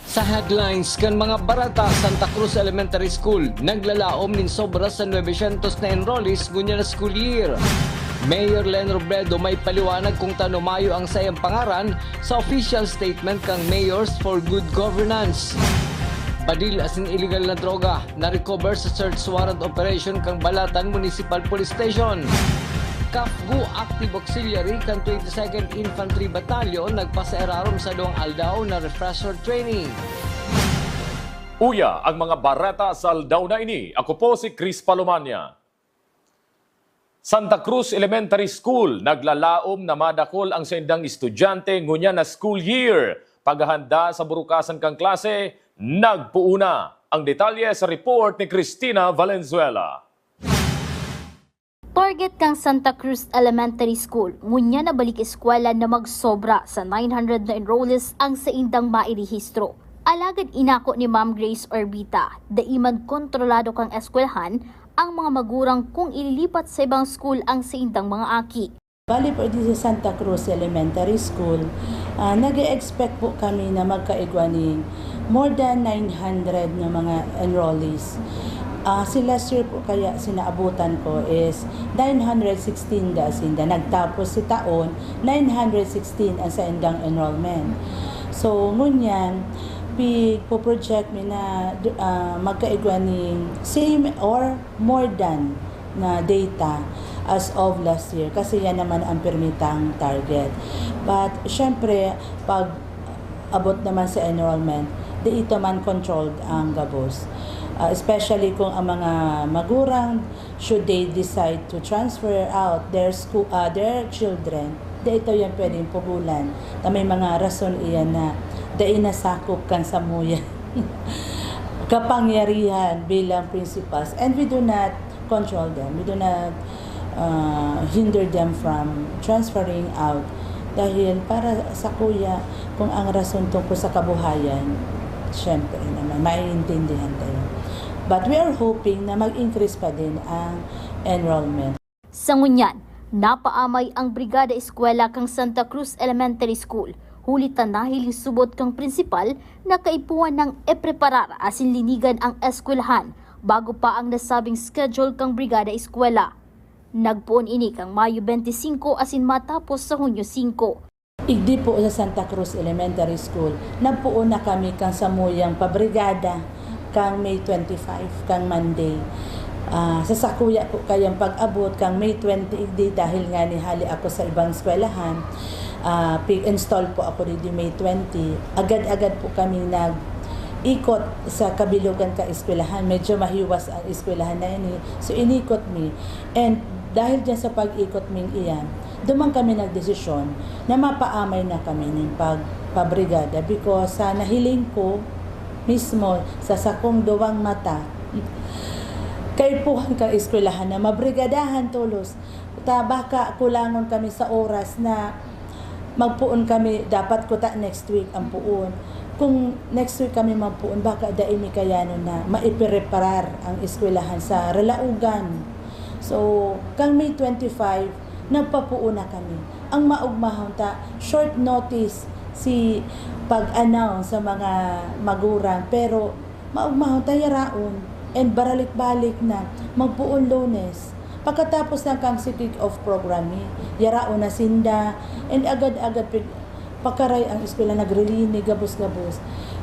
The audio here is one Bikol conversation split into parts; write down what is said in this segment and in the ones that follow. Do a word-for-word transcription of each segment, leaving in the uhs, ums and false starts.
Sa headlines kan mga bareta, Santa Cruz Elementary School naglalaom nin sobra sa nuebe syentos na enrollees ngunyan na school year. Mayor Len Robredo may paliwanag kung tano mayo ang saiyang pangaran sa official statement kan Mayors for Good Governance. Badil asin iligal na droga na-recover sa search warrant operation kan Balatan Municipal Police Station. CAFGU Active Auxiliary kan twenty-second Infantry Battalion nagpasairarom sa duwang aldaw na refresher training. Uya ang mga bareta sa aldaw na ini. Ako po si Chris Palomania. Santa Cruz Elementary School naglalaom na madakol ang saindang estudyante ngunyan na school year. Paghahanda sa burukasan kan klase, nagpoon na. Ang detalye sa report ni Christina Valenzuela. Target kan Santa Cruz Elementary School ngunyan na balik eskwela na magsobra sa nine hundred na enrollees ang saindang mairehistro. Alagad inako ni Ma'am Grace Orbita, dai man kontrolado kan eskwelahan ang mga magurang kung ililipat sa ibang school ang saindang mga aki. Bali po, di sa Santa Cruz Elementary School, ah, nag-e-expect po kami na magkaigwa ning more than nine hundred na mga enrollees. Ah, si last year po kaya sinaabutan ko is nine hundred sixteen da sinda. Nagtapos si taon, nine hundred sixteen ang saindang enrollment. So, ngunyan, pig-project mi na ah, magkaigwa ning same or more than na data as of last year, kasi yan naman ang pirmitang target. But syempre, pag abot naman sa enrollment, di ito man controlled ang gabos. Ah, especially kung ang mga magurang, should they decide to transfer out their school, ah, their children, di ito yan pwedeng pugulan. Na may mga rason iyan na dai nasakop kan samuyan kapangyarihan bilang principals, and we do not control them. We do not uh, hinder them from transferring out. Dahil para sa kuya, kung ang rason tungkol sa kabuhayan, syempre naman, maiintindihan tayo. But we are hoping na mag-increase pa din ang enrollment. Sa ngunyan, napaamay ang Brigada Eskwela kan Santa Cruz Elementary School, huli ta nahiling subot kan prinsipal na kaipuhan nang ipreparar asin linigan ang eskwelahan bago pa ang nasabing schedule kan Brigada Eskwela. Nagpoon ini kan Mayo twenty-five asin matapos sa Hunyo singko. Igdi po sa Santa Cruz Elementary School, nagpoon na kami kan samuyang pabrigada kan May twenty-five, kan Monday. Ah, sa sakuya po kayang pag-abot kan May twenty igdi, dahil nga nihali ako sa ibang eskwelahan, ah, pig-install po ako digdi May twenty. Agad-agad po kami nag-ikot sa kabilugan ka eskwelahan. Medyo mahiwas ang eskwelahan na ini. So, inikot mi. And dahil dyan sa pag-ikot ming iyan, duman kami nagdesisyon na mapaamay na kami nin pagpabrigada, because sa nahiling ko mismo sa sakong duwang mata, kaipuhan ka eskwelahan na mabrigadahan tolos. Ta baka kulangon kami sa oras na magpoon kami, dapat kuta next week ang poon. Kung next week kami magpoon, baka dai mi kayanon na maipreparar ang eskwelahan sa ralaogan. So, kan May twenty-five, nagpapoon na kami. Ang maugmahon ta, short notice si pag-announce sa mga magurang, pero maugmahon ta yaraon, and baralik-balik na, magpoon Lunes. Pagkatapos ng kang si kick-off program ni, yaraon na sinda, and agad-agad pig-, pakaray ang eskwela nagrilinig, gabos-gabos.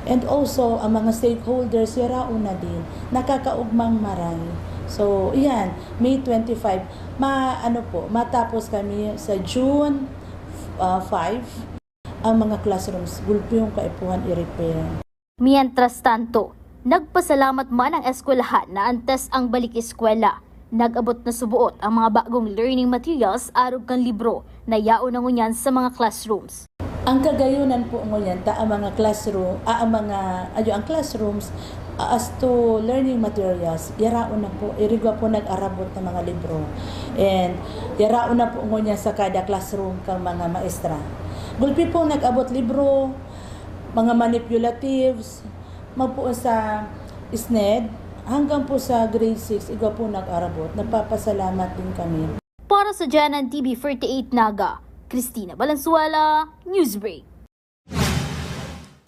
And also, ang mga stakeholders, yaraon na din, nakakaugmang maray. So, iyan, May twenty-five, ma-, ano po, matapos kami sa June, ah, five. Ang mga classrooms, gulpi yung kaipuhan i-repair. Mientras tanto, nagpasalamat man ang eskwelahan na antes ang balik eskwela, nag-abot na suboot ang mga bagong learning materials arog kan libro na yaon na ngunyan sa mga classrooms. Ang kagayunan po ngunyan ta ang mga classroom, ah, ang mga, ayo, ang classrooms, ah, as to learning materials, yaraon na po, irigwa po nag-arabot na mga libro. And yaraon na po ngunyan sa kada classroom kang mga maestra. Gulpi po nag-abot libro, mga manipulatives, magpoon sa SNED, hanggang po sa grade six, igwa po nag-arabot. Nagpapasalamat din kami. Para sa Janan T V forty-eight Naga, Christina Valenzuela, Newsbreak.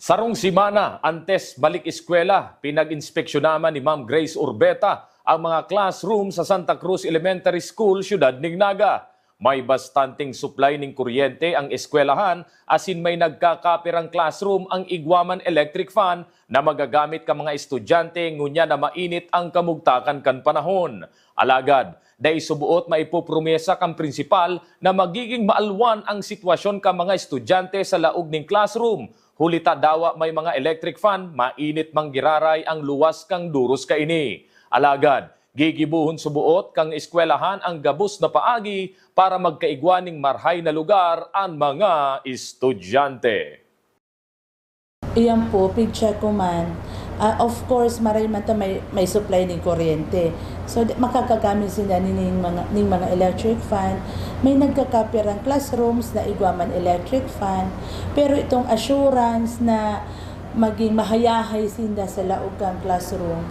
Sarong semana antes balik eskwela, pinag-inspeksyon naman ni Ma'am Grace Urbeta ang mga classroom sa Santa Cruz Elementary School, siyudad ning Naga. May bastanteng supply ning kuryente ang eskwelahan, asin may nagkakapirang classroom ang igwa man electric fan na magagamit kan mga estudyante ngunyan na mainit ang kamugtakan kan panahon. Alagad, dai suboot maipopromesa kan prinsipal na magiging maalwan ang sitwasyon kan mga estudyante sa laog nin classroom, huli ta dawa may mga electric fan, mainit man giraray ang luwas kan doros kaini. Alagad, gigibohon suboot kan eskwelahan ang gabos na paagi para magkaigwa nin marahay na lugar an mga estudyante. Iyan po, pigcheck ko man. Ah, of course, maray man ta may, may supply nin kuryente. So, di- makakagamit sila nin mga, nin mga electric fan. May nagkakapirang classrooms na igwa man electric fan. Pero itong assurance na maging mahayahay sinda sa laog kan classroom,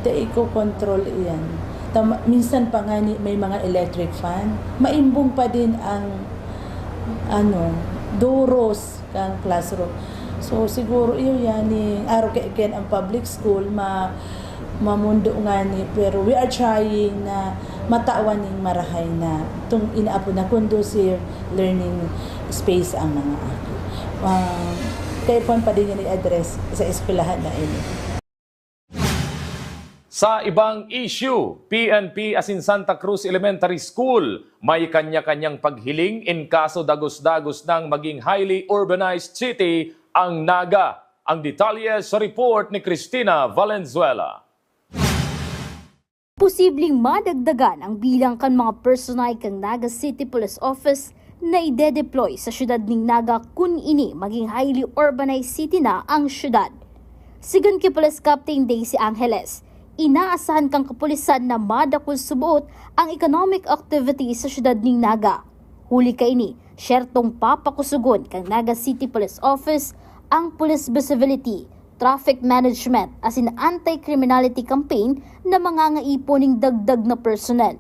dai ko control iyan. Tama, minsan pa nga ni may mga electric fan, maimbong pa din ang ano, doros kan classroom. So, siguro iyo yan ni araw kay again ang public school ma mamundo ngani, pero we are trying na matawan ning marahay na itong inaapod na conducive learning space ang mga aki. Ah, kaya po pa din yan i-address sa eskwelahan na ini. Sa ibang issue, P N P asin Santa Cruz Elementary School may kanya-kanyang paghiling in kaso dagos-dagos nang maging highly urbanized city ang Naga. Ang detalye sa report ni Christina Valenzuela. Posibleng madagdagan ang bilang kan mga personahe kan Naga City Police Office na ide-deploy sa siyudad nin Naga kun ini maging highly urbanized city na ang siyudad. Sigon ki Police Captain Daisy Angeles, inaasahan kan kapulisan na madakul suboot ang economic activity sa siyudad nin Naga. Huli kaini, syertong papakusogon kan Naga City Police Office ang police visibility, traffic management asin anti-criminality campaign na mangangaipo nin dagdag na personnel.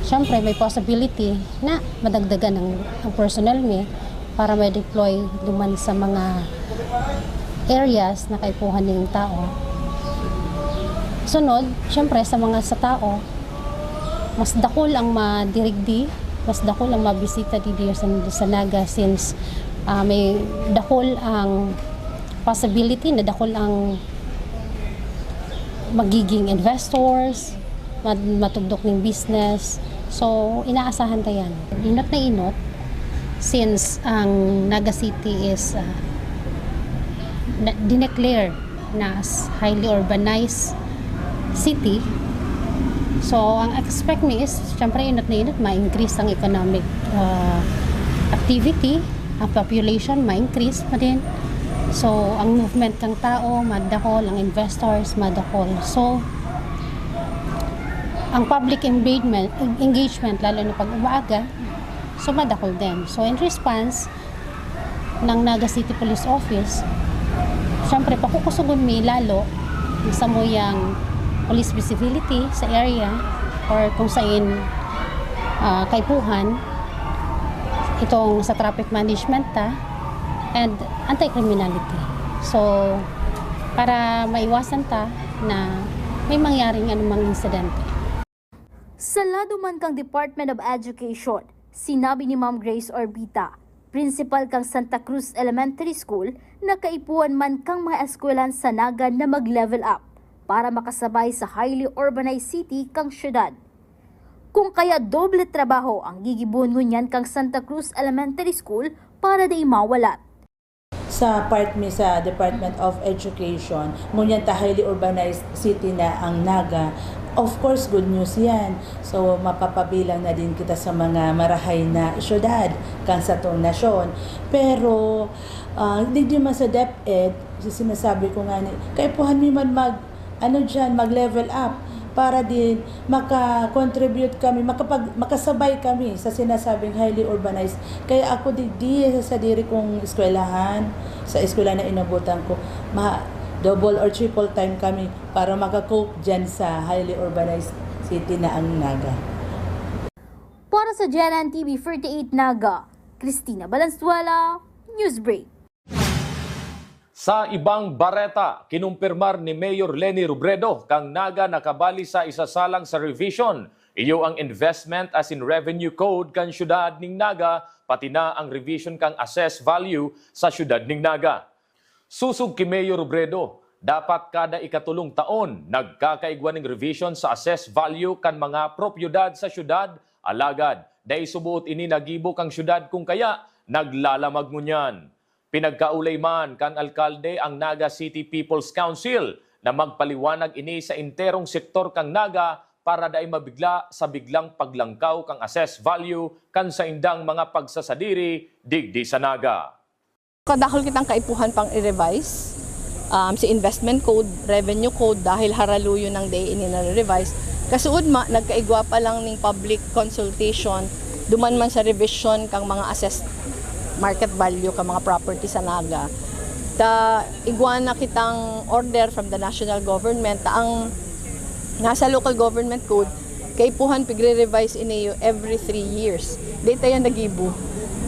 Siyempre, may possibility na madagdagan ang, ang personnel mi para ma-deploy duman sa mga areas na kaipuhan ning tao. Sunod, siyempre, sa mga sa tao, mas dakul ang madirigdi, mas dakul ang mabisita digdi sa, sa Naga since ah, may dakul ang possibility na dakul ang magiging investors, mat- matugdok ning business. So, inaasahan ta yan. Inot na inot, since ang Naga City is ah, na- dineclare na as highly urbanized city. So, ang expect mi is, syempre, inot na inot, ma-increase ang economic ah, activity, ang population ma-increase pa din. So, ang movement ng tao madakol, ang investors madakol. So, ang public engagement, engagement lalo na pag umaaga, so madakol din. So, in response ng Naga City Police Office, syempre, pakukusugon mi lalo sa muyang police visibility sa area or kung sain ah, kaipuhan itong sa traffic management ta and anti-criminality. So, para maiwasan ta na may mangyaring anumang insidente. Sa lado man kang Department of Education, sinabi ni Ma'am Grace Orbita, principal kang Santa Cruz Elementary School, na kaipuhan man kang mga eskwelahan sa Naga na mag-level up para makasabay sa highly urbanized city kang syudad. Kung kaya doble trabaho ang gigibohon ngunyan kang Santa Cruz Elementary School para dai mawalat. Sa part mi sa Department of Education, ngunyan ta highly urbanized city na ang Naga. Of course, good news yan. So, mapapabilang na din kita sa mga marahay na syudad kan satong nasyon. Pero, ah, digdi man sa DepEd, si- sinasabi ko nga ni, kaipuhan mi man mag, ano dyan, mag-level up para din maka-contribute kami, makapag, makasabay kami sa sinasabing highly urbanized. Kaya ako digdi sa sadiri kong eskwelahan, sa eskwela na inabutan ko, ma double or triple time kami para maka-cope dyan sa highly urbanized city na ang Naga. Para sa G N N T V forty-eight Naga, Christina Valenzuela, Newsbreak. Sa ibang bareta, kinumpirmar ni Mayor Leni Robredo kan Naga na kabali sa isasalang sa revision, iyo ang Investment as in Revenue Code kan siyudad ning Naga, pati na ang revision kan assessed value sa siyudad ning Naga. Sosog ki Mayor Robredo, dapat kada ikatolong taon nagkakaigwa ning revision sa assessed value kan mga propiedad sa siyudad, alagad dai suboot ini nagibo kan siyudad, kun kaya naglalamag ngunyan. Pinagkaolay man kan alkalde ang Naga City People's Council na magpaliwanag ini sa enterong sektor kan Naga para dai mabigla sa biglang paglangkaw kan assessed value kan saindang mga pagsasadiri digdi sa Naga. Kadakul kitang kaipuhan pang i-revise, um, si investment code, revenue code, dahil haraluyon nang dai ini nare-revise. Kasuodma, nagkaigwa pa lang ning public consultation, duman man sa revision kang mga assessed market value kang mga property sa Naga. Ta igwa na kitang order from the national government ta ang nasa local government code, kaipuhan pigre-revise ini every three years. Dai ta yan nagibo.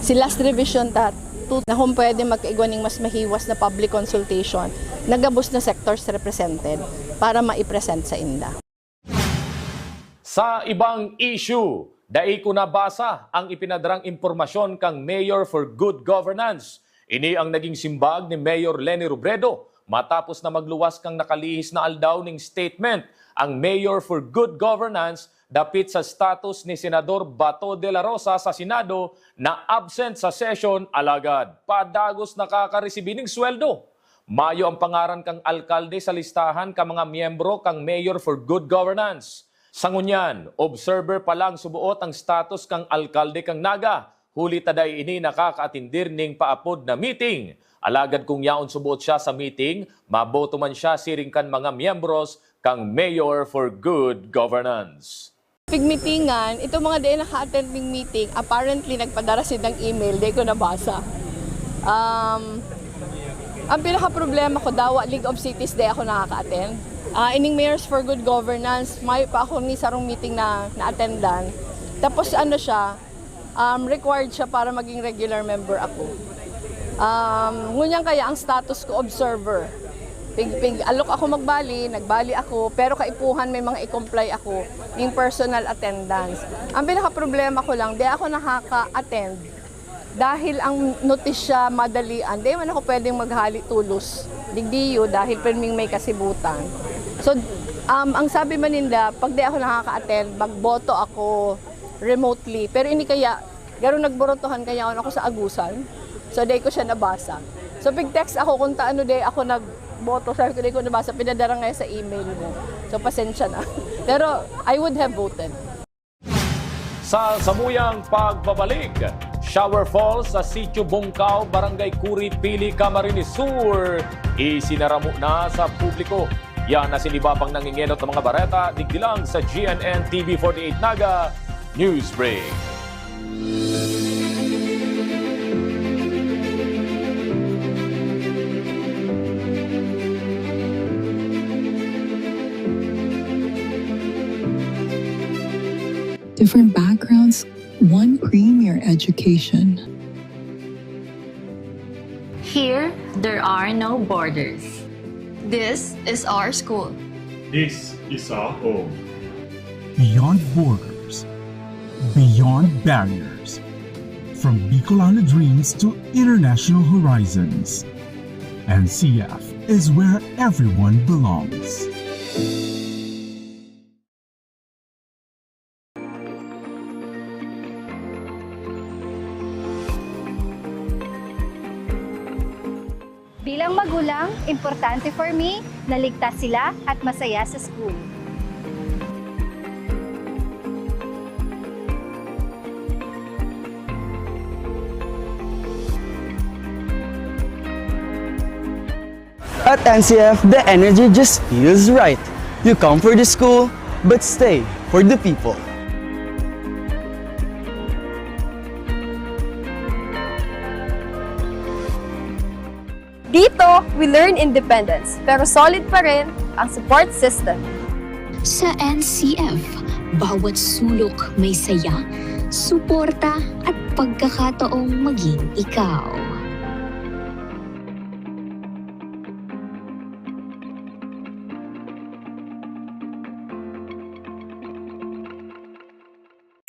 Si last revision ta, tu-, na kung pwede magkaigwa ning mas mahiwas na public consultation na gabos na sectors represented para mai-present sa inda. Sa ibang issue, dai ko nabasa ang ipinadrang impormasyon kang Mayor for Good Governance. Ini ang naging simbag ni Mayor Leni Robredo matapos na magluwas kang nakalihis na aldaw ning statement ang Mayor for Good Governance dapit sa status ni Senador Bato de la Rosa sa Senado na absent sa session, alagad padagos nakakaresibi ning sweldo. Mayo ang pangaran kang alkalde sa listahan kan mga miyembro kang Mayor for Good Governance. Sa ngunyan, observer pa lang suboot ang status kang alkalde kang Naga, huli ta dai ini nakakaatindir ning paapod na meeting. Alagad kung yaon suboot siya sa meeting, maboto man siya siring kan mga miyembros kang Mayor for Good Governance. Pigmitingan, itong mga dai naka-attend ning meeting, apparently nagpadara sinda ng email, dai ko nabasa. Um, ang pinaka-problema ko, dawa League of Cities, dai ako nakaka-attend. Ah, ining Mayors for Good Governance, mayo pa ako ni sarong meeting na na-attendan. Tapos ano siya, um, required siya para maging regular member ako. Um, ngunyan kaya ang status ko, observer. Pig, pig, alok ako magbali, nagbali ako, pero kaipuhan may mga i-comply ako ning personal attendance. Ang pinaka-problema ko lang, di ako nakaka-attend dahil ang notisya madalian, di man ako pwedeng maghali tolos digdiyo dahil pirming may kasibutan. So, um, ang sabi man ninda, pag di ako nakaka-attend, magboto ako remotely. Pero ini kaya, garo nagbotohan kaya ako sa Agusan. So, di ko siya nabasa. So, pig-text ako kung taano di ako nagboto. Sabi ko, di ko nabasa, pinadara nga sa email mo. So, pasensya na. Pero, I would have voted. Sa samuyang pagbabalik, shower falls sa Sitio Bungkaw, Barangay Curi, Pili, Camarines Sur, isinaramo na sa publiko. Yan na sin iba pang nangingenot na mga bareta, digdi lang sa G N N T V forty-eight Naga News Break. Different backgrounds, one premier education. Here, there are no borders. This is our school. This is our home. Beyond borders, beyond barriers, from Bicolano dreams to international horizons, N C F is where everyone belongs. Bilang magulang, importante for me na ligtas sila at masaya sa school. At N C F, the energy just feels right. You come for the school, but stay for the people. Dito, we learn independence, pero solid pa rin ang support system. Sa N C F, bawat sulok may saya, suporta at pagkakataong maging ikaw.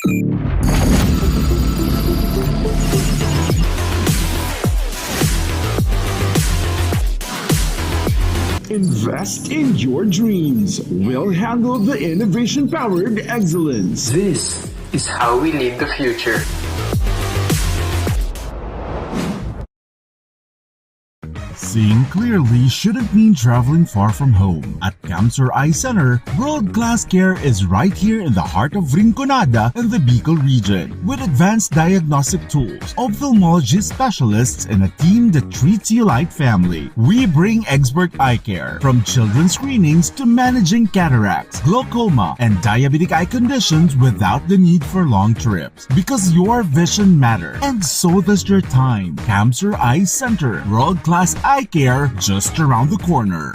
Invest in your dreams. We'll handle the innovation-powered excellence. This is how we lead the future. Seeing clearly shouldn't mean traveling far from home. At Camsur Eye Center, world-class care is right here in the heart of Rinconada and the Bicol region. With advanced diagnostic tools, ophthalmology specialists, and a team that treats you like family, we bring expert eye care. From children's screenings to managing cataracts, glaucoma, and diabetic eye conditions without the need for long trips. Because your vision matters, and so does your time. Camsur Eye Center, world-class eye care just around the corner.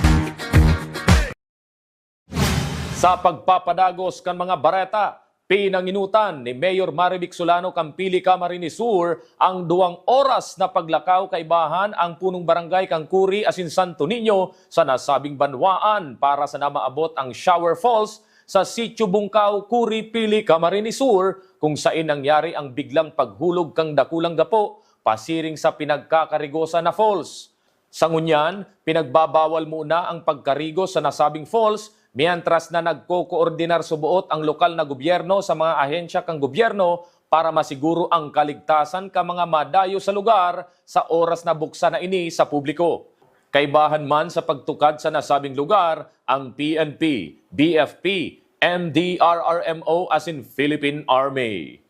Sa pagpapadagos kan mga bareta, pinanginutan ni Mayor Marivic Solano kan Pili, Camarines Sur ang duwang oras na paglakaw kaibahan ang punong barangay kan Curi asin Santo Niño sa nasabing banwaan para sana maabot ang shower falls sa Sitio Bungkaw, Curi, Pili, Camarines Sur, kung saen nangyari ang biglang paghulog kan dakulang gapo pasiring sa pinagkakarigosan na falls. Sa ngunyan, pinagbabawal muna ang pagkarigo sa nasabing falls, mientras na nagkokoordinar suboot ang lokal na gobyerno sa mga ahensya kan gobyerno para masiguro ang kaligtasan kan mga madayo sa lugar sa oras na buksan na ini sa publiko. Kaibahan man sa pagtukad sa nasabing lugar ang P N P, B F P, N D R R M O asin Philippine Army.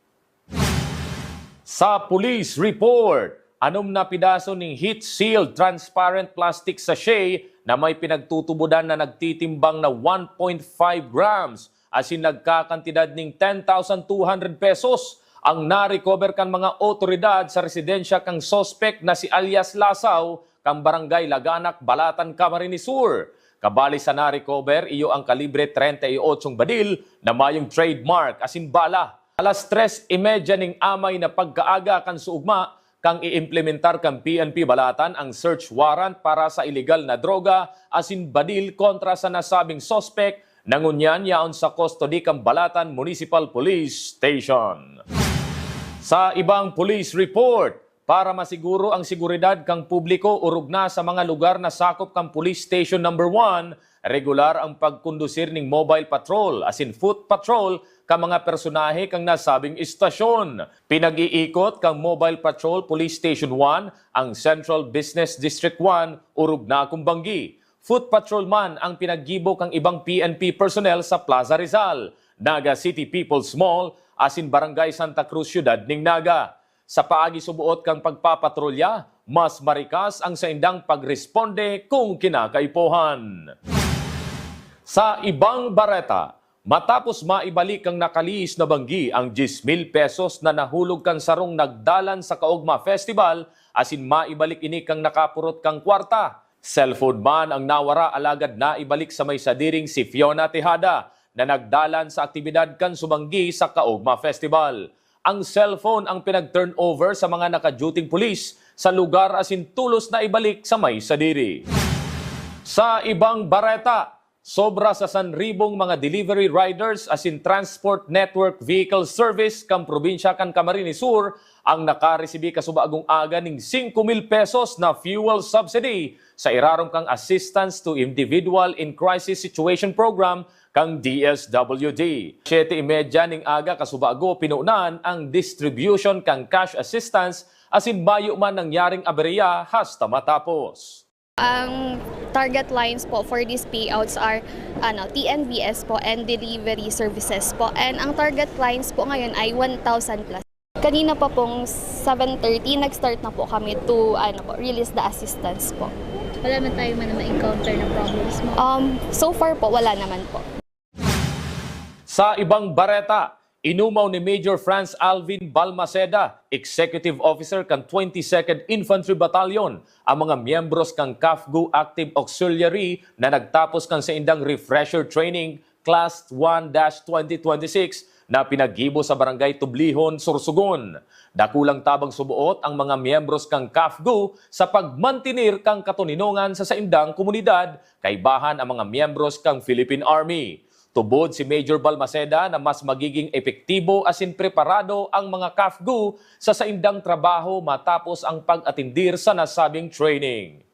Sa police report, anom na pedaso ning heat-sealed transparent plastic sachet na may pinagtutubodan na nagtitimbang na one point five grams asin nagkakantidad ning ten thousand two hundred pesos ang na-recover kan mga otoridad sa residensya kan suspek na si alias Lasaw, kan Barangay Laganak, Balatan, Camarines Sur. Kabali sa na-recover, iyo ang kalibre treinta y ocho badil na mayong trademark asin bala. Alas tres y media ning amay na pagkaaga kan suugma, kan iimplementar kan P N P Balatan ang search warrant para sa ilegal na droga asin badil kontra sa nasabing suspek na ngunyan yaon sa custody kan Balatan Municipal Police Station. Sa ibang police report, para masiguro ang seguridad kan publiko orog na sa mga lugar na sakop kan Police Station Number One, regular ang pagkondusir ning mobile patrol asin foot patrol kan mga personahe kan nasabing estasyon. Pinag-iikot kan Mobile Patrol Police Station One ang Central Business District One orog na kan Banggi. Foot patrol man ang pinaggibo kan ibang P N P personnel sa Plaza Rizal, Naga City People's Mall, asin Barangay Santa Cruz, Siyudad nin Naga. Sa paagi suboot kan pagpapatrolya, mas marikas ang saindang pagresponde kung kinakaipuhan. Sa ibang bareta, matapos maibalik kan nakalihis na banggi ang diyes mil pesos na nahulog kan sarong nagdalan sa Kaugma Festival asin maibalik ini kan nakapurot kan kwarta, cellphone man ang nawara alagad naibalik sa may sadiring si Fiona Tejada na nagdalan sa aktibidad kan sumanggi sa Kaugma Festival. Ang cellphone ang pinag-turnover sa mga naka-duty-ing pulis sa lugar asin tolos na ibalik sa may sadiri. Sa ibang bareta, sobra sa sanribong mga delivery riders asin Transport Network Vehicle Service kan probinsya kan Camarines Sur ang nakaresibi kasubagong aga nin singko mil pesos na fuel subsidy sa irarom kan Assistance to Individual in Crisis Situation Program kan D S W D. Siyete y media ning aga kasubago pinunan ang distribution kan cash assistance asin mayo man nangyaring aberya hasta matapos. Ang target lines po for these payouts are ano, T N V S po and delivery services po. And ang target lines po ngayon ay one thousand plus. Kanina pa pong seven thirty, nag-start na po kami to ano po, release the assistance po. Wala man tayo man na ma-encounter na problems mo? Um, so far po, wala naman po. Sa ibang bareta, inumaw ni Major Franz Alvin Balmaceda, Executive Officer kan twenty-second Infantry Battalion, ang mga miyembros kan CAFGU Active Auxiliary na nagtapos kan saindang refresher training Class one dash twenty twenty-six na pinaggibo sa Barangay Tublihon, Sorsogon. Dakulang tabang suboot ang mga miyembros kan CAFGU sa pagmantener kan katoninongan sa saindang komunidad, kaibahan ang mga miyembros kan Philippine Army. Tubod si Major Balmaceda na mas magiging epektibo asin preparado ang mga CAFGU sa saindang trabaho matapos ang pag-atendir sa nasabing training.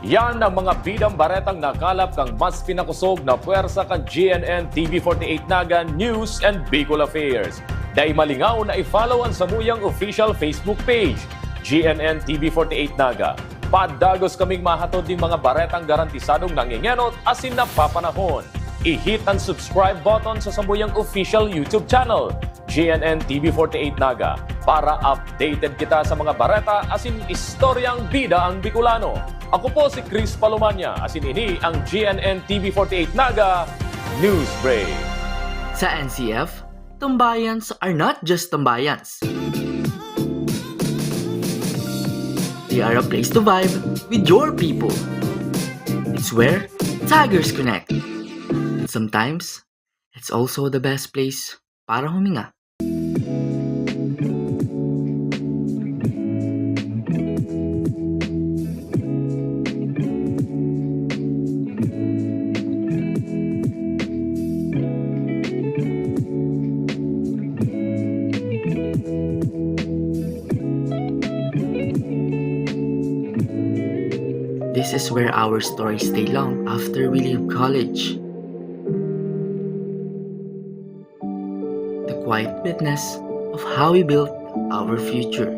Yan ang mga bidang baretang nakalap kan mas pinakosog na pwersa kan G N N T V forty-eight Naga News and Bicol Affairs. Dai malingaw na i-follow an samuyang official Facebook page, G N N T V forty-eight Naga. Padagos kaming mahatod nin mga baretang garantisadong nangengenot asin napapanahon. I-hit ang subscribe button sa samuyang official YouTube channel, G N N T V forty-eight Naga, para updated kita sa mga bareta asin istoryang bida ang Bicolano. Ako po si Chris Palomania, asin ini ang G N N T V forty-eight Naga News Break. Sa N C F, tambayans are not just tambayans. They are a place to vibe with your people. It's where Tigers connect. And sometimes, it's also the best place para huminga. This is where our stories stay long after we leave college. The quiet witness of how we built our future.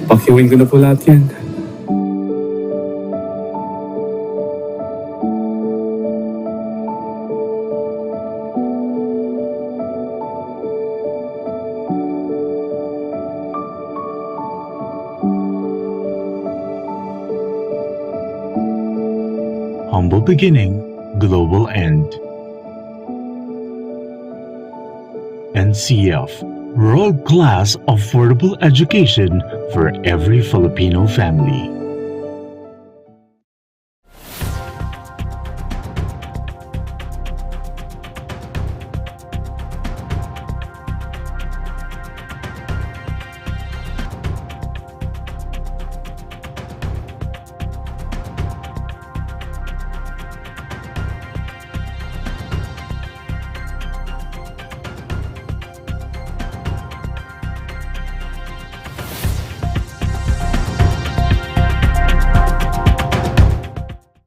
Pakiuwin ko na po lahat yan. Humble beginning, global end. N C F, world-class affordable education for every Filipino family.